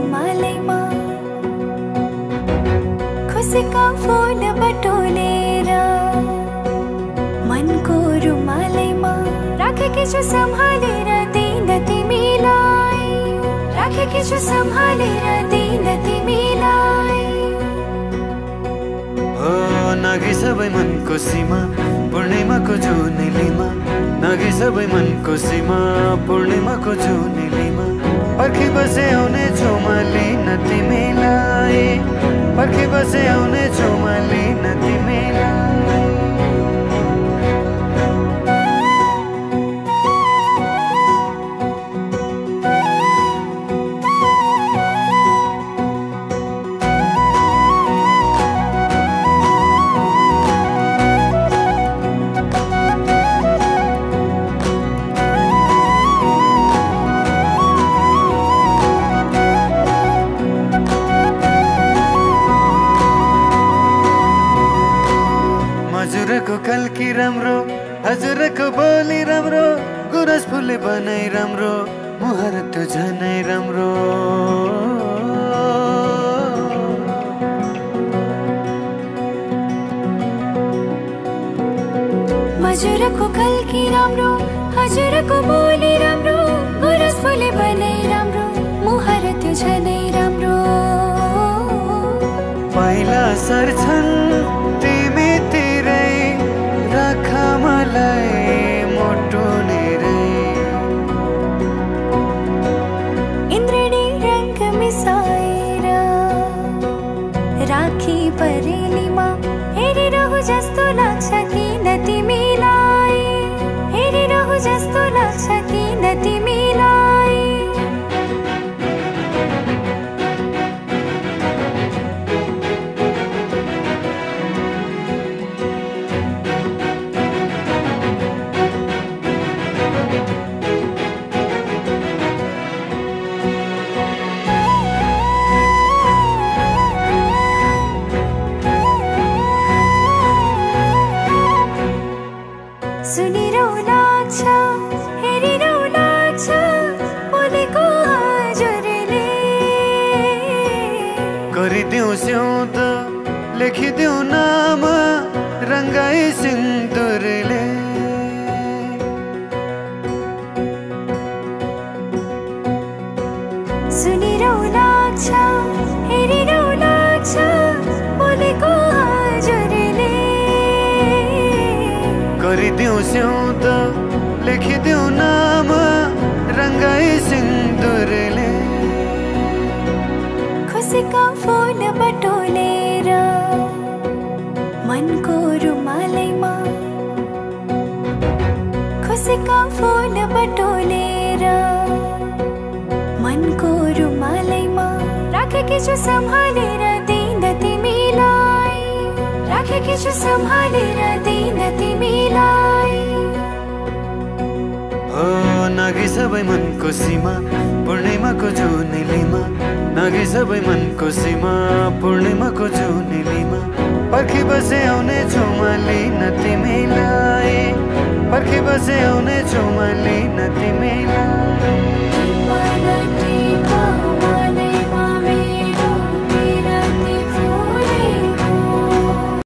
रुमालैमा खुसीका फूल बटोलेर मनको रुमालैमा राखेकी छु सम्हालेर दिन तिमीलाई, राखेकी छु सम्हालेर दिन तिमीलाई। हो नागी सबै मनको सीमा पूर्णिमाको जुनेलीमा, नागी सबै मनको सीमा पूर्णिमाको जुनेलीमा पर्खी बसे आउने छु म लिन तिमीलाई, पर्खी बसे आउने छु म लिन तिमीलाई। हजुरको कल्की राम्रो, हजुरको बोली राम्रो, गुरस फुले बनाई राम्रो, मुहार त झनै राम्रो। हजुरको कल्की राम्रो, हजुरको बोली राम्रो, गुरस फुले बनाई राम्रो, मुहार त झनै राम्रो। पहिला सर्छन् तिमी तिरै राख मलाई मोटो नेरै, इन्द्रणी रंग मिसाएर राखी परेलीमा हेरिरहु जस्तो लाग्छ किन तिमीलाई, हेरिरहु जस्तो लाग्छ किन तिमीलाई। सुनिरहु लाग्छ, हेरिरहु लाग्छ बोलेको हजुरले, गरिदेऊ स्याउँद लेखिदेऊ नाम रङ्गाई सिन्दुरले। सुनिरहु लाग्छ, हेरिरहु लाग्छ बोलेको हजुरले, गरिदेऊ स्याउँद लेखिदेऊ नाम रङ्गाई सिन्दुरले। खुसीका फूल बटोलेर मनको रुमालैमा, खुसीका फूल बटोलेर मनको रुमालैमा राखेकी छु सम्हालेर दिन तिमीलाई, राखेकी छु सम्हालेर दिन तिमीलाई। हो नागी सबै मनको सीमा पूर्णिमाको जुनेलीमा, नागी सबै मनको सीमा पूर्णिमाको जुनेलीमा पर्खी बसे आउने छु म लिन तिमीलाई, पर्खी बसे आउने छु म लिन